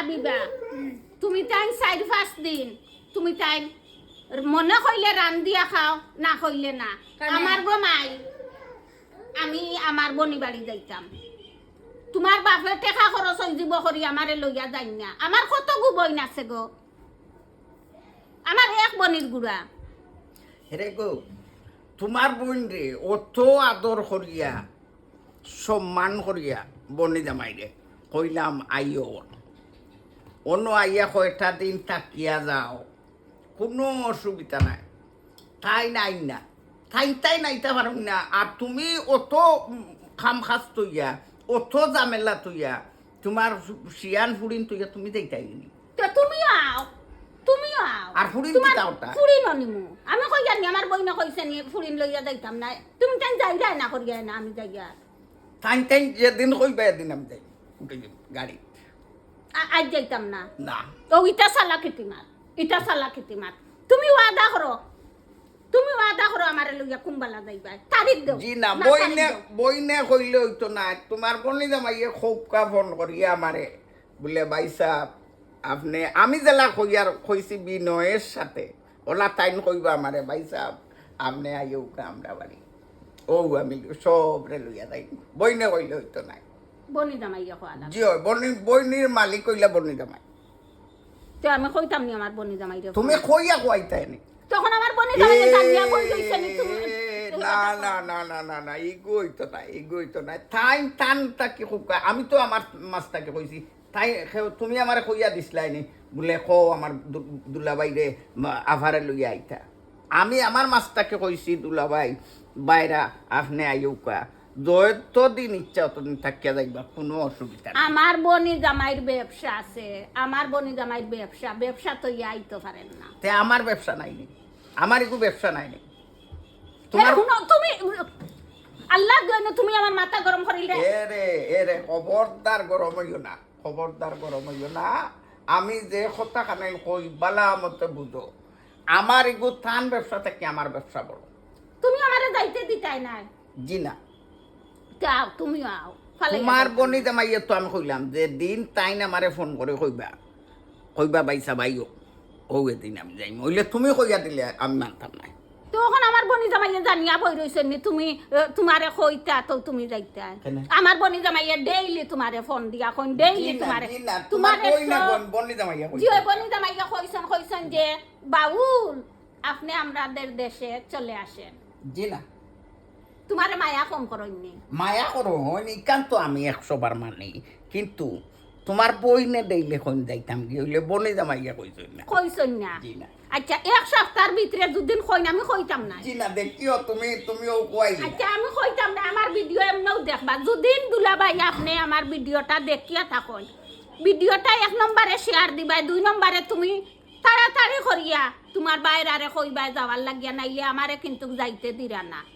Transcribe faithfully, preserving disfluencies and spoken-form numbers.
দিবা। তুমি তাইন চাইর পাঁচ দিন, তুমি তাইন মনে কইলে রান্দিয়া খাও, না কইলে না। আমার গো মাই, আমি আমার বনি বাড়ি যাইতাম। তুমার বাপে টেকা খরচ অইযিবো করি আমারে লইয়া যাইন না। আমার কত গু বইন আছে গো, আমার এক বনির গুড়া। হেরে গো, তুমার বইনরে অত আদর করিয়া, সম্মান করিয়া, বনি জামাইরে কইলাম, "আইও।" অনো আইয়া কয়টা দিন থাকিয়া যাও, কুনু অসুবিধা নাই। তাইন আইন না, তাইন তাইন আইতা পারইন না। আর তুমি অত, উম, কাম কাজ থইয়া, অত ঝামেলা থইয়া, তুমার শিয়ান ফুড়িন থইয়া তুমি যাইতায় নি? তে তুমিও আও, তুমিও আও। আর ফুড়িন তুমার কিতা করতা? ফুড়িন অনিমু। আমি কইয়ার নি, আমার বইনে কইছে নি, ফুড়িন লইয়া যাইতাম না। তুমি তাইন যাইরায় না করিয়ায় না, আমি যাইয়ার। তাইন তাইন যেদিন কইবা, এদিন আমি যাইমু। উঠি যাইমু গাড়িত। আ-, আইজ যাইতাম না। না। তো ইটা চালাকি তুমার, ইটা চালাকি তুমার। তুমি ওয়াদা করো, তুমি ওয়াদা করো আমারে লইয়া কুম্বালা যাইবায়। তারিখ দেও। জি না, না, বইনে, তারিখ দেও। বইনে কইলে অইতো না। তুমার বনি জামাইয়ে কউক্কা ফোন করিয়া আমারে বুলে, "ভাইসাব, আপনে," আমি যেলা কইয়ার, কইছি বিনয়ের সাথে, অলা তাইন কইবা আমারে, "ভাইসাব, আপনে আইউক্কা আমরার বাড়ি।" অউ আমি সবরে লইয়া যাইমু। বইনে কইলে অইতো নায়। বনি জামাইয়ে কওয়া লাগে। জি অয়, বনি, বইনির মালিক অইলা বনি জামাই। তে আমি কইতাম নি আমার বনি জামাইরে? তুমি কইয়া কওয়াইতায় নি। তখন আমার বনি জামাইয়ে জানিয়া বই রইছে নি তুমি। এ, না, না, না, না, না, না, ইগু অইতো নায়, ইগু অইতো নায়। তাইন তান থাকি কউক্কা, আমি তো আমার মাছ থাকি কইছি। তাইন, তুমি আমারে কইয়া দিছলায় নি, বুলে, "কও আমার দু-, দুলাভাইরে, মা-, আফারে লইয়া আইতা।" আমি আমার মাছ থাকি কইছি, "দুলাভাই, বাইরা, আপনে আইউক্কা। যতদিন ইচ্ছা অতদিন থাকিয়া যাইবা, কুনু অসুবিধা নাই।" আমার বনি জামাইর ব্যবসা আছে, আমার বনি জামাইর ব্যবসা, ব্যবসা থইয়া আইতো পারের না। তে আমার ব্যবসা নাই নি, আমার ইগু ব্যবসা নাই নি। তুমার এরে হুনো, তুমি, আল্লার জন্য তুমি আমার মাথা গরম করিলে। এরে, এরে, খবরদার গরম অইও না, খবরদার গরম অইও না। আমি যে কথা খানাইল কই, বালা মতে বুঝো। আমার ইগু তান ব্যবসা থাকি আমার ব্যবসা বড়। তুমি আমারে যাইতে দিতায় নায়। জি না। তে আও, তুমিও আও। ফালাইয়া তুমার যাইতাম বনি না। জামাইয়ে তো আমি কইলাম যে দিন তাইন আমারে ফোন করি কইবা, কইবা, "ভাইসাব আইও।" অউ এদিন আমি যাইমু। অইলে তুমি কইয়া দিলে আমি মানতাম নায়। তখন আমার বনি জামাইয়ে জানিয়া বই রইছে নি, তুমি, এ, তুমারে কইতা তো তুমি যাইতায়। কেনে? আমার বনি জামাইয়ে daily তুমারে ফোন দিয়া কইন, daily জি না, তুমারে, জি না, তুমার তুমারে বই না সব বন-, বনি জামাইয়ে কইছে। জি, অউ বনি জামাইয়ে কইছইন, কইছইন যে, "বাউল, আপনে আমরাদের দেশে চলে আসেন।" জি না। তুমারে মায়া কম করইন নি? মায়া করইন, ইখান তো আমি একশো বার মানি, কিন্তু তুমার বইনে দেইলে কইন যাইতাম গি, অইলে বনি জামাইয়ে কইছইন না। কইছইন না? জি না। আচ্ছা, এক সপ্তাহর ভিতরে দুদিন কইন, আমি কইতাম না। জি না, দেখিও তুমি, তুমিও কওয়াইলে। আচ্ছা, আমি কইতাম না, আমার video এমনেও দেখবা। দুদিন দুলাভাই আপনে আমার videoটা দেখিয়া থাকইন, videoটা এক নম্বরে share দিবায়, দুই নম্বরে তুমি তাড়াতাড়ি করিয়া তুমার বাইরারে কইবায় যাওয়ার লাগিয়া, নাইলে আমারে কিন্তু যাইতে দিরা না।